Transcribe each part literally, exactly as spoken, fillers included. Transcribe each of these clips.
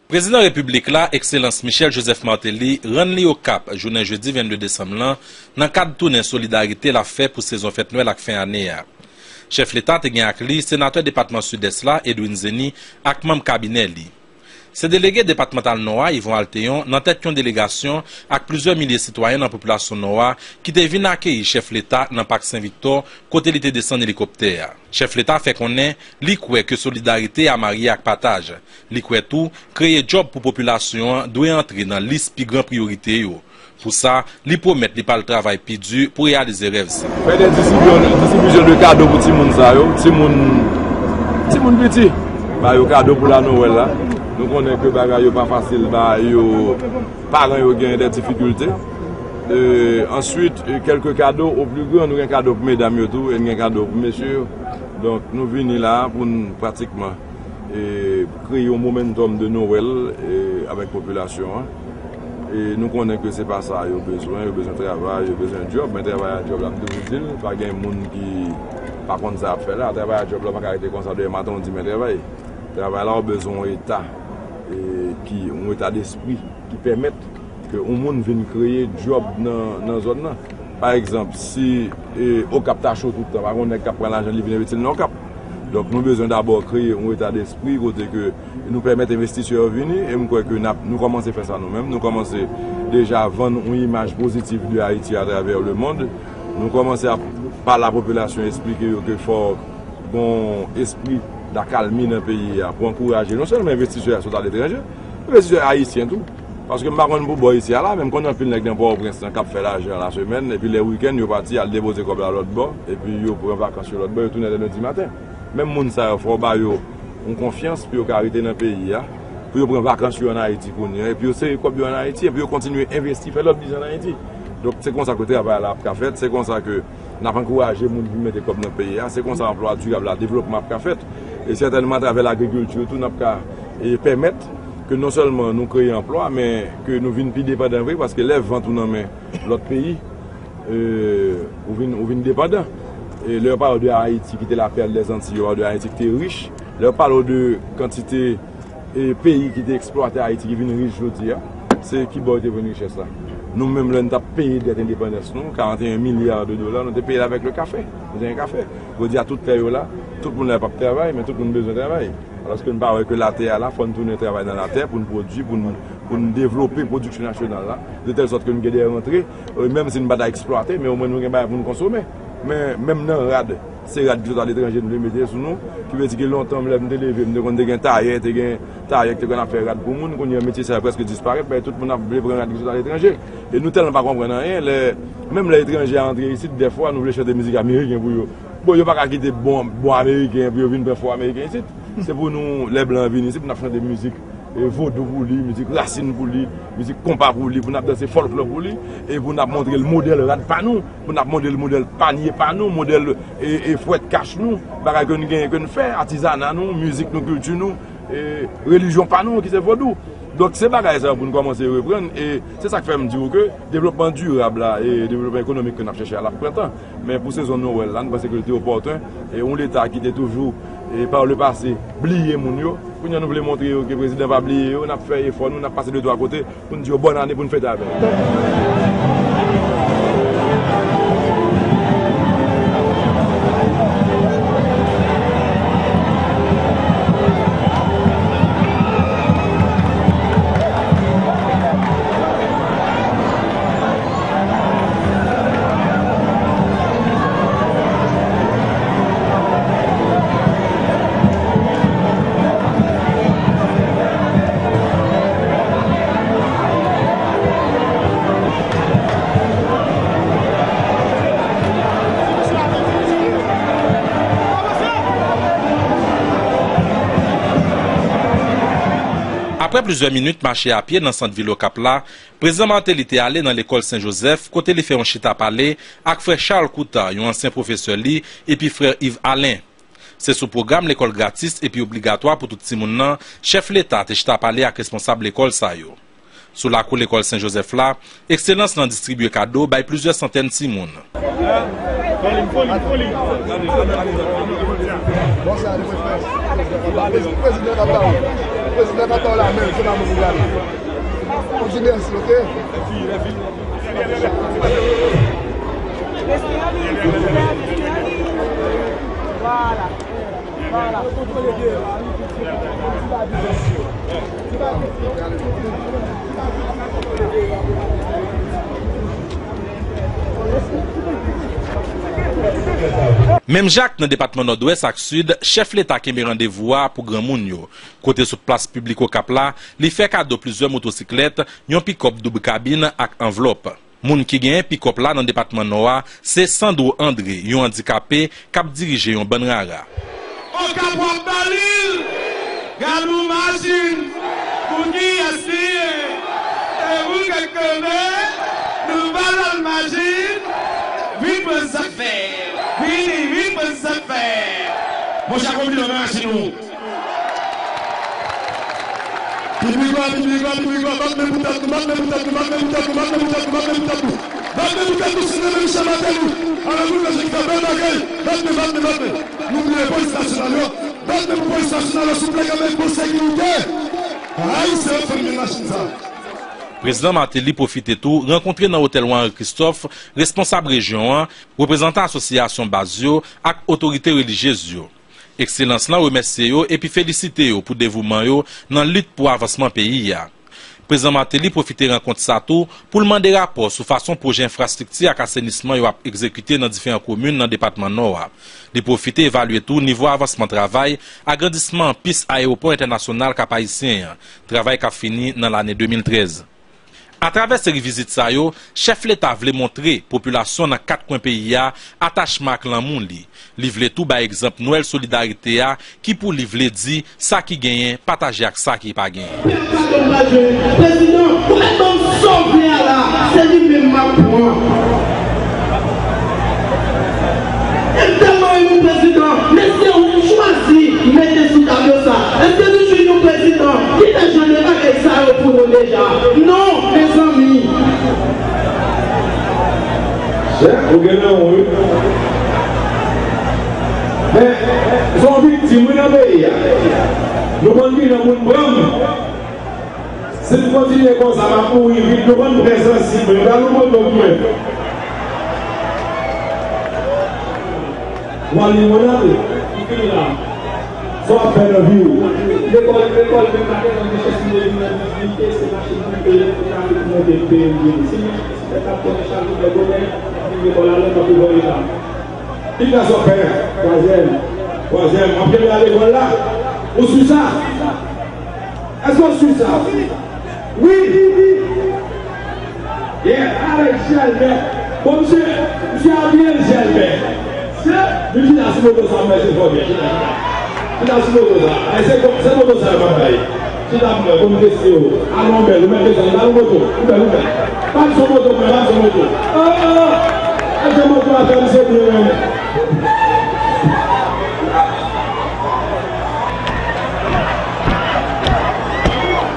Prezidan Repiblik la, Ekselans Michel Joseph Martelly, rann li Okap jounen jedi vennde desanm lan, nan kad tounen solidarite l ap fè pou sezon fèt Nwèl ak fen ane a. Chèf Leta te gen ak li senatè depatman Sidès la, Edwin Zeny, ak manm kabinè li. Se delege depatmantal Nò a, Yvon Altéon, nan tèt yon delegasyon ak plizyè milye sitwayen nan popilasyon Nò a, ki te vin akeyi chèf Leta nan Pak Sen Viktò, kote li te desann elikoptè a. Chèf Leta fè konnen li kwè ke solidarite a marye ak pataj. Li kwè tou, kreye djòb pou popilasyon an dwe antre nan lis pi gran priyorite yo. Pou sa, li pwomèt li pral travay pi di pou reyalize rèv sa. Fè de distribisyon, distribisyon de kado pou timoun sa yo, timoun, timoun piti. Ba yo kado pou la Nwèl la. Nou konnen ke bagay yo pa fasil, ba yo, paran yo gen de difikilte. E, answit, e, kèlke kado o pli gran, nou gen kado pou medam yo tou, e n gen kado pou mesye yo. Donk, nou vini la pou n pratikman e, kreye yon momentum de Nwèl, e, avèk popilasyon an. E nou konnen ke se pa sa yo bezwen, yo bezwen travay, yo bezwen djòb, men travay ak djòb la, m toujou di l, pa gen moun ki pa konn sa y ap fè la. Travay ak djòb la pa ka rete konsa demen maten, w di men travay. Travay la, w bezwen yon eta, e, ki, yon eta despri ki pèmèt ke yon moun vin kreye djòb nan, nan zòn nan. Pa egzanp, si, e, Okap ta cho tout tan, pa gen yon nèg k ap pran lajan li vin envesti l nan Okap. Donk, nou bezwen dabò kreye yon eta despri kote ke nou pèmèt envestisè yo vini, e m kwè ke n ap, nou kòmanse fè sa nou menm. Nou kòmanse deja vann yon imaj pozitif de Ayiti atravè lemonn. Nou kòmanse ap pale a popilasyon, eksplike yo ke fò gon espri dakalmi nan peyi a pou ankouraje non sèlman envestisè a sot aletranje, envestisè ayisyen tou. Paske m pa konn pou bò isi a la, men m konn anpil nèg nan Pòtoprens lan k ap fè lajan lasemèn, epi lè wikenn, yo pati al depoze kòb la lòt bò, epi yo pran vakans yo lòt bò, yo tounen lè lendi maten. Menm moun sa yo, fò w ba yo yon konfyans pou yo ka rete nan peyi a, pou yo pran vakans yo ann Ayiti kounye a, epi yo sere kòb yo ann Ayiti, epi yo kontinye envesti, fè lòt biznis ann Ayiti. Donk, se konsa ke travay la ap ka fèt, se konsa ke n ap ankouraje moun vin mete kòb nan peyi a. Se konsa anplwa dirab la, devlopman ap ka fèt. E sètènman, atravè lagrikilti tou, n ap ka, e, pèmèt ke non sèlman nou kreye anplwa, men ke nou vin pi depandan vre, paske lè vant ou nan men lòt peyi, e, ou vin, ou vin depandan. E lè yo pale w de Ayiti ki te la perle des Antilles, yo pale w de Ayiti ki te rich. Lè yo pale w de kantite e peyi ki te eksplwate Ayiti ki vin rich jodi a, se kibò yo te jwenn richès la? Nou menm, lè n t ap peye dèt endepandans nou, karannteyen milya de dola, nou te peye l avèk le kafe. Nou te gen kafe. Jodi a, tout tè yo la, tout moun la p ap travay, men tout moun bezwen travay. Alòske n pa wè ke latè a la, fò n tounen travay nan latè pou n pwodui, pou n, pou n devlope pwodiksyon nasyonal la, de tèl sòt ke n gen de rantre, e menm si n pa ta eksplwate, men omwen nou gen bagay pou n konsome. Men, menm nan rad, se rad ki sot aletranje nou te mete sou nou, ki vle di ke lontan, lè m te leve, m te konn te gen tayè, te gen tayè ki te konn ap fè rad pou moun, kounye a metye sa yo prèske disparèt, paske tout moun ap vle pran rad ki sot aletranje. E nou tèlman pa konprann anyen, lè, menm lè etranje a antre isit, dèfwa nou vle chante mizik ameriken pou yo. Bon, yo pa ka kite bon, bon ameriken pou yo vin pran fò ameriken isit. Se pou nou, lè blan an vini isit, pou n ap chante mizik e, vodou pou li, mizik rasin pou li, mizik konpa pou li, pou n ap danse fòlklò pou li, e pou n ap montre l modèl rad pa nou, pou n ap montre l modèl panye pa nou, modèl, e, e, fwèt kach nou, bagay ke n genyen, ke n fè, atizana nou, mizik nou, kilti nou, e, relijyon pa nou, ki se vodou. Donk, se bagay sa yo pou n kòmanse reprann, e se sa k fè m di w ke devlopman dirab la, e devlopman ekonomik ke n ap chèche a, l ap pran tan. Men pou sezon Nwèl la, nou panse ke li te opòten, e yon Leta ki te toujou, e par le passé, bliye moun yo. Kounye a, nou vle montre yo ke prezidan pa bliye yo, n ap fè efò nou, n ap pase de twa kote pou n di yo bòn ane, pou n fete avè yo. Apre plizyè minit mache a pye nan sant vil Okap la, Prezidan Martelly te ale nan lekòl Sen Jozèf, kote li fè yon chita pale ak frè Charles Coutard, yon ansyen pwofesè li, epi frè Yves Alain. Se sou pwogram lekòl gratis epi obligatwa pou tout timoun nan, chèf Leta te chita pale ak responsab lekòl sa yo. Sou lakou lekòl Sen Jozèf la, Ekselans lan distribye kado bay plizyè santèn timoun. Prezidan ka ba w lamen, se pa mwen pou gade. Mwen di mèsi, oke? Vwala. Vwala. Menm jan ak nan depatman Nòdwès ak Sid, chèf Leta kenbe randevou a pou granmoun yo. Kote sou plas piblik Okap la, li fè kado plizyè motosiklèt, yon pikòp doub kabin ak anvlòp. Moun ki genyen pikòp la nan depatman Nò a, se Sandro André, yon andikape k ap dirije yon bann rara. Okap w ap ba li l, gad yon machin, pou kiyès li ye? E pou kèk kone, nou ba l lòt machin, vin pran sa k fè, vini, vin pran sa k fè. Monchè, konbine nan machin ou. Piblik la, piblik la, piblik la, bat men pou tèt nou, bat men pou tèt nou, bat men pou tèt nou, bat men pou tèt nou, bat men pou tèt nou. Bat men pou tèt nou, si nou renmen Michel Martelly, alò nou fè sa ki fè bèl bagay, bat men, bat men, bat men. Nou bliye polis nasyonal yo, bat men pou polis nasyonal yo, souple, kanmenm, pou sekirite. Ayisyen ap fè m vin machin sa. Prezidan Martelly pwofite tou rankontre nan Otèl Wa Henri Christophe responsab rejyon an, reprezantan asosyasyon baz yo ak otorite relijyez yo. Ekselans lan remèsye yo epi felisite yo pou devouman yo nan lit pou avansman peyi a. Prezidan Martelly pwofite rankont sa tou pou l mande rapò sou fason pwojè enfrastrikti ak asenisman yo ap egzekite nan diferan komin nan depatman Nò a. Li pwofite evalye tou nivo avansman travay agrandisman pis ayewopò entènasyonal Kap Ayisyen an, travay k ap fini nan lane de mil trèz. Atravè seri vizit sa yo, chèf Leta vle montre popilasyon nan kat kwen peyi a atachman ak lanmou li. Li vle tou bay egzanp Nwèl solidarite a ki pou li vle di sa ki genyen pataje ak sa ki pa genyen. Pèp pa konn pa jwe. Prezidan, ou mèt ban m sa w vle a la, se li menm m ap pran. E m tèlman renmen w, prezidan, men se ou m chwazi mete sou tablo sa. Èske nou jwenn yon prezidan ki te jan de bagay sa yo pou nou deja? Non, mezanmi. Chè, ou gen nan ou, wi. Men, se yon viktim, wi, nan peyi a. Nou konn ki jan pou n pran m. Si n kontinye konsa, m ap mouri vit. Nou konn trè sansib. Yo pral yon moto pou mwen. W al limonad? Li fini la. Sa w ap fè nan vi w? Lekòl, lekòl, menm pa gen nan chèche si yo vin nan divinite, se machin pou peye pou trafik monte peye vini. Si men, si men ap konnen chak jou fè bonè, vin lekòl alè, tankou bò eta. Piga sa w ap fè? Twazyèm. Twazyèm. W ap kenbe al lekòl la? Ou si sa? Èske w si sa? Wi. Yeah, avèk Jèlbè. Bon, misye, misye abiye l Jèlbè. Se, li chita sou moto sa, mwen se fò byen, chita, chita. Chita sou moto sa. E se, se moto sa yo m ap bay. Chita pou mwen, pou m teste w. Alon bèl, ou mèt desann, ba nou moto. Ou bèl, ou bèl. Bat son moto, mwen, bat son moto. Oh, oh, oh. E se moto a fè misye byen, menm.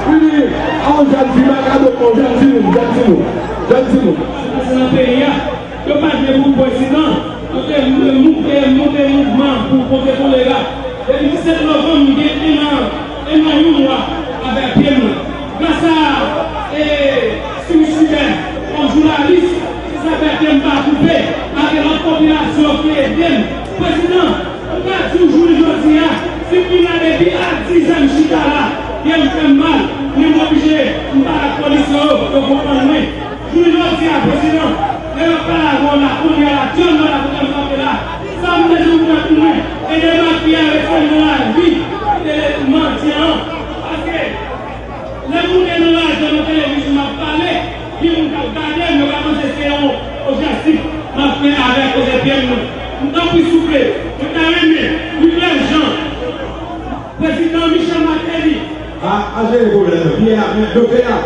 Vini, a yon jèn fi, makado, yon jèn timoun, jèn timoun, jèn timoun. Nan peyi a, yo pa vle pou prezidan, yo te moute, moute mouvman pou konte kolera. Depi disèt novanm, m gen en an, en an yon mwa avèk pye m nan. Gras a, e, Siris Sibèl, kòm jounalis, se sa fè ke m pa koupe, malgre lòt popilasyon ki ede m. Prezidan, m ka di w jounen jodi a, si m vin la depi a diz an m chita la, kè m fè m mal, men m oblije, m pale ak polisye yo, yo konprann mwen. Jounen jodi a, prezidan, lè yo pale avè w la, kounye a la, djòl mwen la, kote m kanpe la, sa m bezwen pou mwen, pou mwen, ede m ak fi a retire m nan lavi, kite mandyan an, paske lè m moute nan radyo, nan televizyon, m ap pale, gen moun k ap gade m, yo ka panse se yon objektif m ap fè avèk koze pye m nan. M tanpri souple, mwen ta renmen, Wilbert Jean, prezidan Michel Martelly. A, a jere pwoblèm nan. Pye a, men doktè a,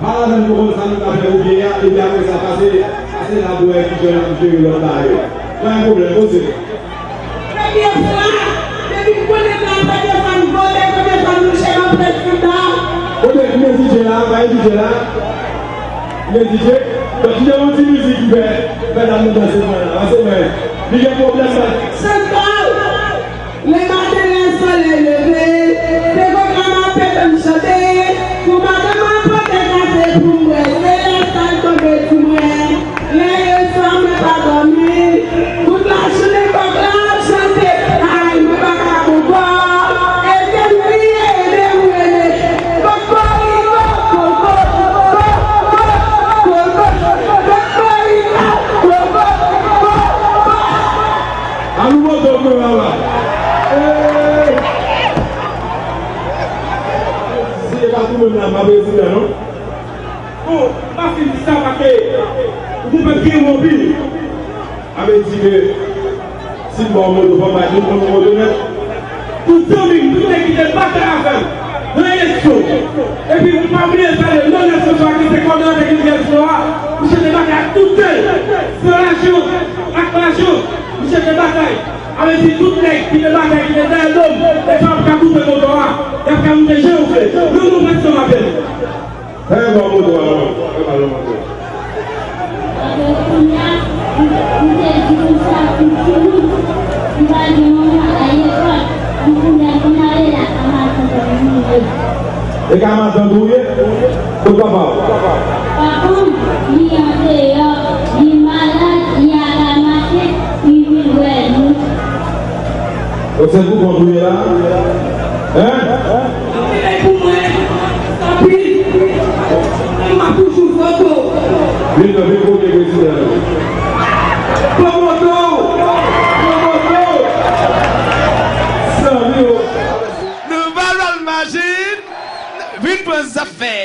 pale avè m pou konn sa nou ka fè pou pye a, epi apre sa, pase, pase la pou wè ki jan n ap jere lòt bagay yo. Pa gen pwoblèm, poze. Premye fwa, depi m konnen sa, premye fwa m vote, premye fwa m touche nan prezidan. Kote, kouman DJ la, pa gen DJ la? Kouman DJ? Donk, DJ yon ti mizik ki fè, fè dam nan danse pran la. Pase mwen, li gen pwoblèm sa. Chantal, le maten, le soleil levé, se konsa m ap Sa tou menm la, m pa prezidan, non. Bon, m pa fin di sa paske ou konprann gen yon anpil. Sa vle di ke si m ba w moto, fò m bay tout moun moto nèt. Tout zanmi m, tout nèg ki te batay avè m nan eleksyon. Epi m pa bliye salye Leonel François ki se kòdonatè kiltirèl Flora. Misye te batay ak tout tèl, san lajan, ak lajan. Misye te batay. Sa vle di tout nèg ki te batay, ki te dèyè do m, e sa w ap ka koute moto a. Y ap ka moute jan yo vle. Nan non prezidan m ap vini. Fè yon bon moto a, non. Fè pa yon moto. Paske kounye a, m, m te di konsa pou timoun, m pa gen manman a lekòl, m kounye a, m ale la ka matant mwen ye. E ka matant ou ye? Kot papa w? Papa m, li andeyò, li malad, li pa ka mache, li vin wè nou. Donk se pou kont ou ye la? Hein? Anpil pou mwen, anpil. M ap toujou foto. Vin nan, vin kote prezidan yo. Pran moto, pran moto. Zanmi yo. Nou pa pral machin, vin pran zafè.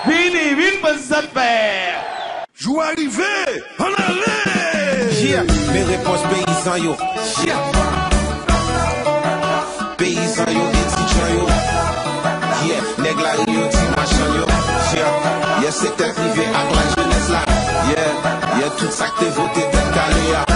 Vini, vin pran zafè. Jou a rive, ann ale! Yeah, men repons peyizan yo. Yeah. Peyizan yo, etidyan yo. Yeah, nèg lari yo, ti machann yo. Yeah, yeah, sektè prive ak lajenès la. Yeah, yeah, tout sa k te vote tèt kale a.